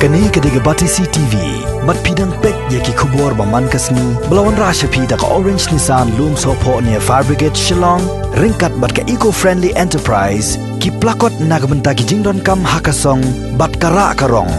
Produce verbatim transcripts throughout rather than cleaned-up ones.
Kane ka dei ka Batesi T V. Bad phi dang peit ïa ki khubor ba man ka sngi ba la wanrah sha phi da ka Orange Nissan Lumsohphoh near Fire Brigade Shillong, ryngkat bad ka Eco Friendly Enterprise, ki plakot na ka bynta ki jingdonkam ha ka song bad ka rah ka rong.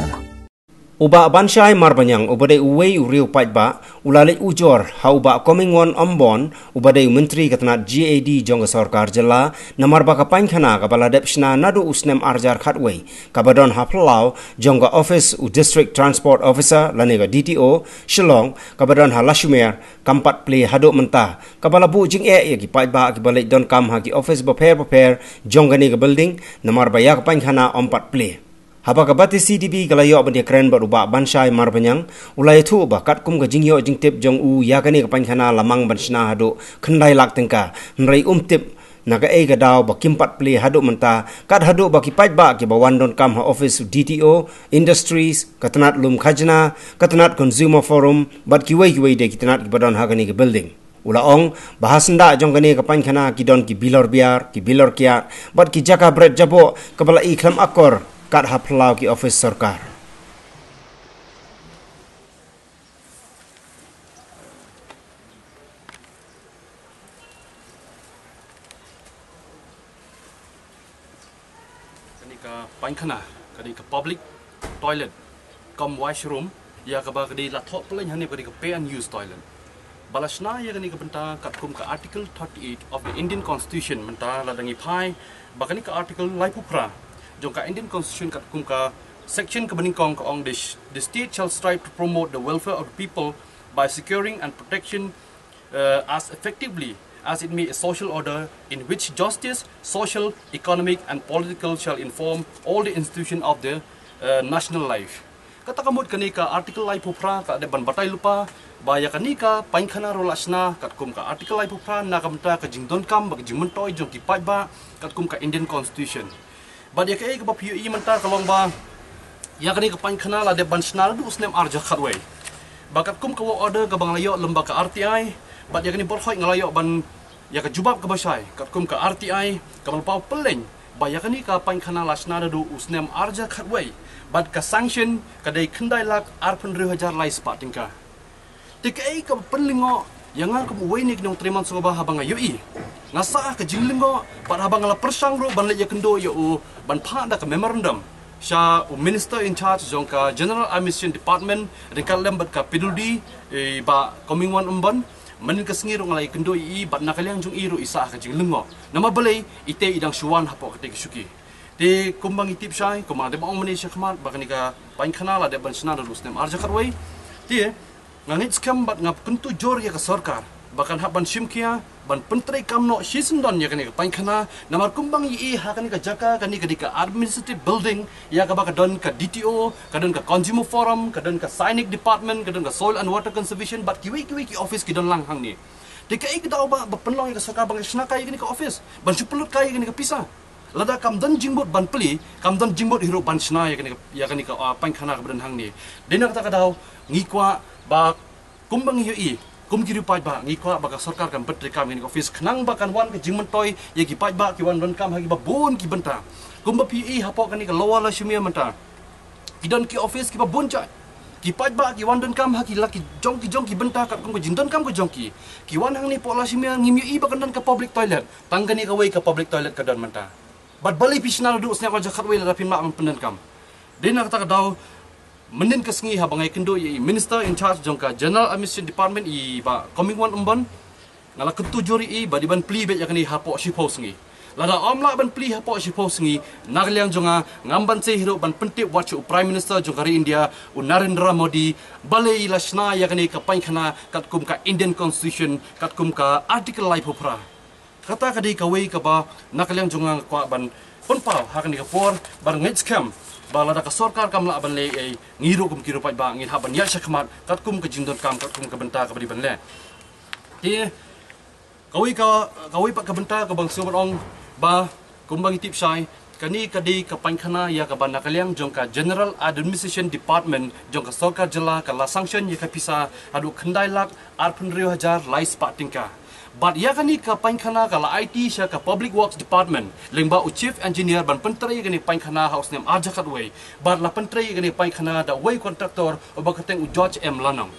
U Bah Banshai Marbaniang, uba dei uwei u riew paidbah, u la leit ujor ha u Bah Comingone Ymbon, uba dei u Myntri ka tnat G A D jong ka sorkar jylla, namar ba ka painkhana kaba la dep shna naduh u snem arhajar khatwei, kaba don ha phyllaw jong ka office u District Transport Officer lane ka D T O Shillong, kaba don ha Lashmer, kam pat plie haduh mynta, kaba la buh jingeh ïa ki paidbah kiba leit donkam ha ki office bapher bapher jong kane ka building, namar ba ïa ka painkhana ym pat plie. Haba ka Batesi T V ka la ïoh ban ïakren bad u Bah Banshai Marbaniang, u la ïathuh ba katkum ka jingïoh jingtip jong u ïa kane ka painkhana la mang ban shna haduh khyndai lak tyngka, hynrei um tip na kaei ka daw ba kim pat plie haduh mynta, kat haduh ba ki paidbah kiba wan donkam ha office D T O, industries, ka tnat lum khajna, ka tnat consumer forum, bad kiwei kiwei de ki tnat kiba don ha kane ka building. U la ong ba ha syndah jong kane ka painkhana ki don ki bilor biar, ki bilor kiad, bad ki jaka bret jaboh kaba la i khlem akor kat ha phyllaw ki office sorkar. Kane ka painkhana, kane ka public toilet, cum washroom, ïa kaba ka dei la thoh pynlong hangne ba ka dei ka pay and use toilet. Ba la shna ïa kane ka bynta katkum ka Article thirty-eight of the Indian Constitution mynta lada ngi phai ba kane ka Article laiphew phra jong ka Indian Constitution katkum ka section kaba nyngkong ka ong the, sh- the state shall strive to promote the welfare of the people by securing and protection uh, as effectively as it may a social order in which justice, social, economic and political shall inform all the institution of the uh, national life. Kata ka mut kane ka Article laiphew phra ka dei ban batai lypa ba ïa kane ka painkhana ruh la shna katkum ka Article laiphew phra na ka bynta ka jingdonkam bad ka jingmyntoi jong ki paidbah katkum ka Indian Constitution. Bad ïa kaei kaba phi ïohi mynta ka long ba ïa kane ka painkhana la dep ban shna naduh u snem arhajar khatwei. Ba katkum ka work order kaba nga la ïoh lyngba ka R T I, bad ïa kane baroh nga la ïoh ban ïa ka jubab kaba shai katkum ka R T I kaba la paw pynlong ba ïa kane ka painkhana la shna naduh u snem arhajar khatwei, bad ka sanction ka dei khyndai lak arphew hynriew hajar lai spah tyngka. Te kaei kaba pynlyngngoh ïa nga kum uwei na ki nongtrei mansngiowsynei haba nga ïohi, nga sah ka jinglyngngoh, bad haba nga la pyrshang ruh ban leit ïakynduh ïa u ban phah da ka memorandum sha u Minister in charge jong ka General Administration Department ryngkat lem bad ka P W D, eh, Bah Comingone Ymbon. Mynhynnin ka sngi ruh nga la ïakynduh ïa i bad na ka liang jong i ruh i sah ka jinglyngngoh. Namar balei? Ite i dang shu wan hapoh katei ka shuki. Te kumba ngi tip shai, kumba dep ong mynne shakhmat ba kane ka painkhana la dep ban shna naduh u snem arhajar khatwei. Te nga ngeit skhem bad nga kyntu jur ïa ka sorkar ba kan hap ban shim khia ban pyntreikam noh shisyndon ïa kane ka painkhana, namar kumba ngi ïohi ha kane ka jaka, kane ka dei ka administrative building ïa kaba ka don ka D T O, ka don ka consumer forum, ka don ka scenic department, ka don ka soil and water conservation, bad kiwei kiwei ki office ki don lang hangne. Te kaei ka daw ba, ba pynlong ïa ka sorkar ba ngi shna kai ïa kane ka office, ban shu pynlut kai ïa kane ka pisa? Lada kam don jingmut ban plie, kam don jingmut hi ruh ban shna ïa kane ka, ïa kane ka, ah, painkhana kaba don hangne. Dei na kata ka daw ngi kwah ba kumba ngi ïohi kum ki riew paidbah, ngi kwah ba ka sorkar kan pyntreikam ïa kane ka office khnang ba kan wan ka jingmyntoi ïa ki paidbah ki wan donkam ha kiba bun ki bynta. Kumba phi ïohi hapoh kane ka Lower Lashmer mynta, ki don ki office kiba bun jait. Ki paidbah ki wan donkam ha ki la ki jong ki jong ki bynta katkum ka jingdonkam ka jong ki. Ki wan hangne hapoh Lashmer, ngim ïohi ba kan don ka public toilet. Tang kane kawei ka public toilet ka don mynta. Bad balei phi shna naduh u snem arhajar khatwei lada phim lah ban pyndonkam? Dei na kata ka daw mynhynnin ka sngi haba nga ïakynduh ïa i Minister in charge jong ka General Administration Department, i Bah Comingone Ymbon, nga la kyntu jur ïa i ba dei ban plie beit ïa kane hapoh shiphew sngi. Lada ym lah ban plie hapoh shiphew sngi, na ka liang jong nga, ngam banse hi ruh ban pyntip wat sha u Prime Minister jong ka ri India, u Narendra Modi, balei la shna ïa kane ka painkhana katkum ka Indian Constitution, katkum ka Article laiphew phra. Kata ka dei kawei kaba na ka liang jong nga nga kwah ban pynpaw ha kane ka por, bad nga ngeit skhem ba lada ka sorkar kam lah ban leh ei, ngi ruh kum ki riew paidbah ngin hap ban ïaid shakhmat katkum ka jingdonkam, katkum ka bynta kaba dei ban leh. Te kawei ka, kawei pat ka bynta kaba nga sngew ban ong ba kumba ngi tip shai, kane ka dei ka painkhana ïa kaba na ka liang jong ka General Administration Department jong ka sorkar jylla ka la sanction ïa ka pisa haduh khyndai lak arphew hynriew hajar lai spah tyngka. Bad ïa kane ka painkhana ka la aiti sha ka Public Works Department lyngba u Chief Engineer ban pyntrei ïa kane ka painkhana ha u snem ar hajar khatwei. Bad la pyntrei ïa kane ka painkhana da uwei u kontraktor uba kyrteng u George M Lanong.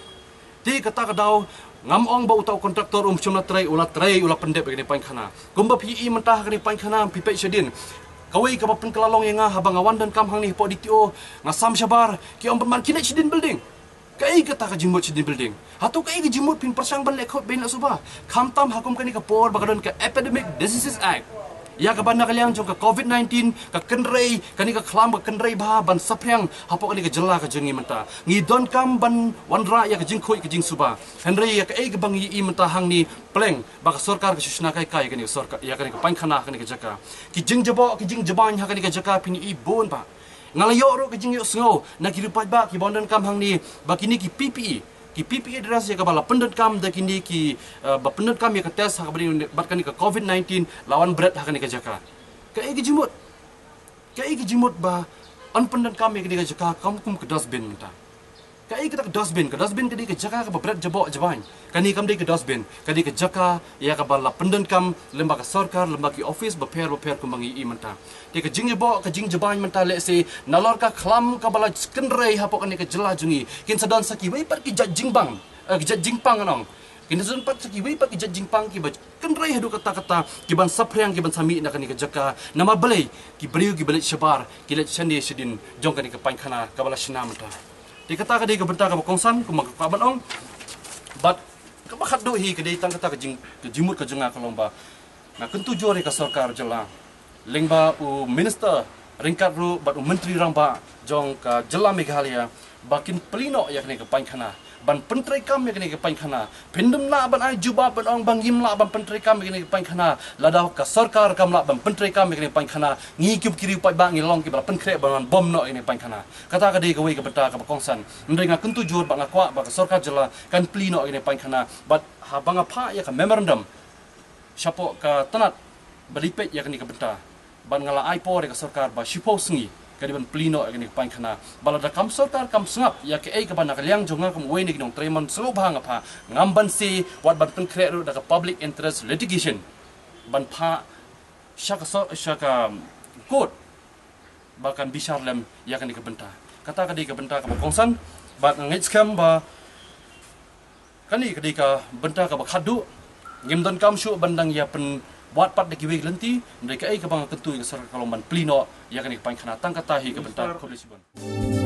Te kata ka daw ngam ong ba uta u kontraktor um shym la trei, u la trei, u la pyndep ïa kane ka painkhana. Kumba phi ïohi mynta ha kane ka painkhana, phi peit shadien, kawei kaba pynkylla long ïa nga haba nga wan donkam hangne hapoh D T O, nga sam shabar, ki ong ban man kine shadien building. Kaei kata ka jingmut shadien building? Hato kaei ka jingmut phin pyrshang ban leh khot ban leh suba? Khamtam ha kum kane ka por ba ka don ka Epidemic Diseases Act, ïa kaba na ka liang jong ka COVID nineteen, ka kynrei, kane ka khlam ka kynrei bha ban saphriang hapoh kane ka jylla ka jong ngi mynta. Ngi donkam ban wanrah ïa ka jingkhuid ka jingsuba. Hynrei ïa kaei kaba ngi ïohi mynta hangne, pleng ba ka sorkar ka shu shna kai kai ïa kane ka sorkar, ïa kane ka painkhana, kane ka jaka. Ki jingjaboh, ki jingjubaiñ ha kane ka jaka phin ïohi bun bah. Nga la ïoh ruh ka jingïohsngew na ki riewpaidbah kiba wan donkam hangne ba kine ki P P E, ki P P E dress ïa kaba la pyndonkam da kine ki, eh, ba pyndonkam ïa ka test ha kaba dei bad kane ka COVID nineteen la wan bret ha kane ka jaka. Kaei ka jingmut? Kaei ka jingmut ba yn pyndonkam ïa kane ka jaka kum, kum ka dustbin mynta? Kaei kata ka dustbin? Ka dustbin ka dei ka jaka kaba bret jaboh jubaiñ. Kane kam dei ka dustbin, ka dei ka jaka ïa kaba la pyndonkam lyngba ka sorkar, lyngba ki office bapher bapher kumba ngi ïohi mynta. Te ka jingïaboh, ka jingjubaiñ mynta lehse nalor ka khlam kaba la kynrei hapoh kane ka jylla jong ngi, kin sa don sa kiwei pat ki jait jingpang, eh, ki jait jingpang, ngan ong. Kin sa don pat sa kiwei pat ki jait jingpang kiba kynrei haduh katta katta, ki ban saphriang, ki ban sa mih na kane ka jaka. Namar balei? Ki briew kiba leit shabar, ki leit shane shadien jong kane ka painkhana kaba la shna mynta. Te kata ka dei ka bynta kaba kongsan kumba nga kwah ban ong. Bad kaba khatduh hi ka dei tang kata ka jing, ka jingmut ka jong nga ka long ba nga kyntu jur ïa ka sorkar jylla, lyngba u minister ryngkat ruh bad u myntri rangbah jong ka jylla Meghalaya, ba kin plie noh ïa kane ka painkhana, ban pyntreikam ïa kane ka painkhana. Phin ym lah ban ai jubab ban ong ba ngim lah ban pyntreikam ïa kane ka painkhana. Lada ka sorkar kam lah ban pyntreikam ïa kane ka painkhana, ngi kum ki riewpaidbah ngi long kiba la pynkhreh ban wan bom noh ïa kane ka painkhana. Kata ka dei kawei ka bynta kaba kongsan. Hynrei nga kyntu jur bad nga kwah ba ka sorkar jylla kan plie noh ïa kane ka painkhana. Bad haba nga phah ïa ka memorandum shapoh ka tnat ba dei peit ïa kane ka bynta, bad nga la ai por ïa ka sorkar ba shiphew sngi ka dei ban plie noh ïa kane ka painkhana. Bad lada kam sorkar kam sngap ïa kaei kaba na ka liang jong nga kum uwei na ki nongtrei mon sngewbha nga phah, ngam banse wat ban pynkhreh ruh da ka public interest litigation ban phah sha ka sor, sha ka court ba kan bishar lem ïa kane ka bynta. Kata ka dei ka bynta kaba kongsan. Bad nga ngeit skhem ba kane ka dei ka bynta kaba khatduh. Ngim donkam shuh ban dang ïa pynwad pat da kiwei ki lynti. Hynrei kaei kaba nga kyntu ïa ka sorkar ka long ban plie noh ïa kane ka painkhana. Tang kata hi ka bynta. Khublei shibun.